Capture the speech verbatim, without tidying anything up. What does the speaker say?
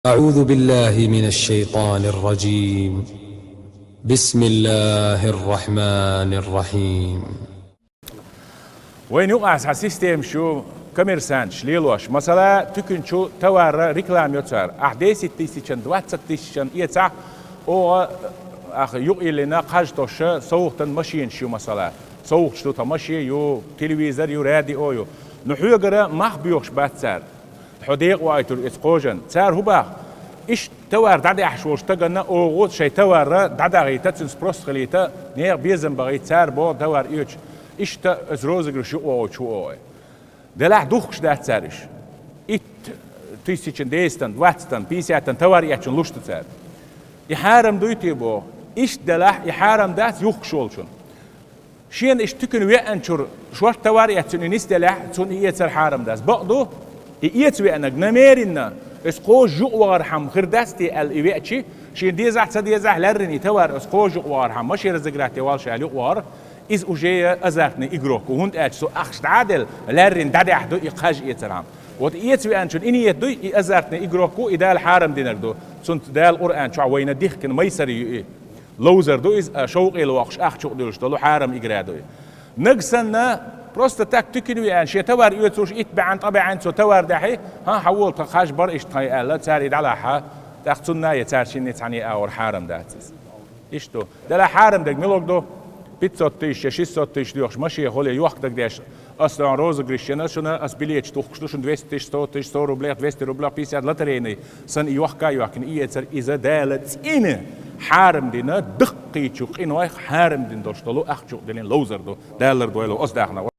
أعوذ بالله من الشيطان الرجيم. بسم الله الرحمن الرحيم. Вайна юкъахь цхьа система ю коммерсанташ лелош. Масала, туьканчу товара реклама йо цара. Ахь десять тысячан, двадцать тысячан эцахь, оха, ахь юкъаеллина кхаж тоша совгӀатан машенаш ю, масала. СовгӀаташ ду тхан машен ю, телевизор ю, радио ю. Ну, хьоьгара мах боьхуш бац цара. Хьо декъа ваийтур иза кхожан. Цара хӀу бах? Иштта товар дӀадаьхьаш волчу стаганна оха шайн товар дӀадахийта, цуьнан спрос хилийта, нехан безам бахийта, цара боху товар оьцуш. Иштта аса розыгрыш юкъа вогӀуьйтуш ву оха. Делахь духкуш дац цара уьш. Итт тысячан, десятан, двадцатан, пятьдесятан товар эцчун луш ду цара. И хьарам дуй те боху? Иштта делахь, и хьарам дац юхкуш волчун. Шена иштта туькана веанчуьра шортта товар эцна и нисделехь, цунна и эцар хьарам дац. Бакъ ду, и эца веанарг намеренно, аса кхожа юкъа вахархьама хир дац те аьлла и веачи, шена дезахь а, ца дезахь а, лаьррина и товар аса кхожа юкъа вахархьама, машен разыграть е валлалаш аьлла юкъа вахар, иза уже азартный игрок ву, хӀунда аьлча цо ахча дӀаделла, лаьррина дӀадаьхьа ду и кхаж эцархьама. Вот и эца веанчун и нийят дуй, и азартный игрок ву, и Дала хьарам динарг ду. Цунца Дала Къуръан чохь вайна дихкина майсар ю и. Ловзар ду иза, а, шовкъе воккхуш ахча юкъа дуьллуш долу хьарам игра ду и. Нагахь санна, просто так туькана веана, шен товар оьцуш, итт баьӀна, ткъа баьӀна цо товар даьхьи, хьан, хьан волу тхан кхаж бара иштта тхан аьлла, цара и дӀалахьа, тӀаккха цунна я цара шинна цхьаьна агӀор хьарам дац иза. Иштта ду. Делахь хьарам дерг мила ду? Пятьсот тысяч я шестьсот тысяч доьхуш машен хӀоле йохка дагадеш, ас тхуна розыгрыш йина, шуна ас билеташ тухкуш ду, шуна двести тысяч, сто тысяч, сто рублех, двести рублех, пятьдесят лотерейный, сан и йохка а йохкина, и эцар иза Дала цӀена хьарам дина, даккхийчу къинойх хьарам дина долуш долу ахча юкъа диллина ловзар ду. Дала лардойла ас дахна.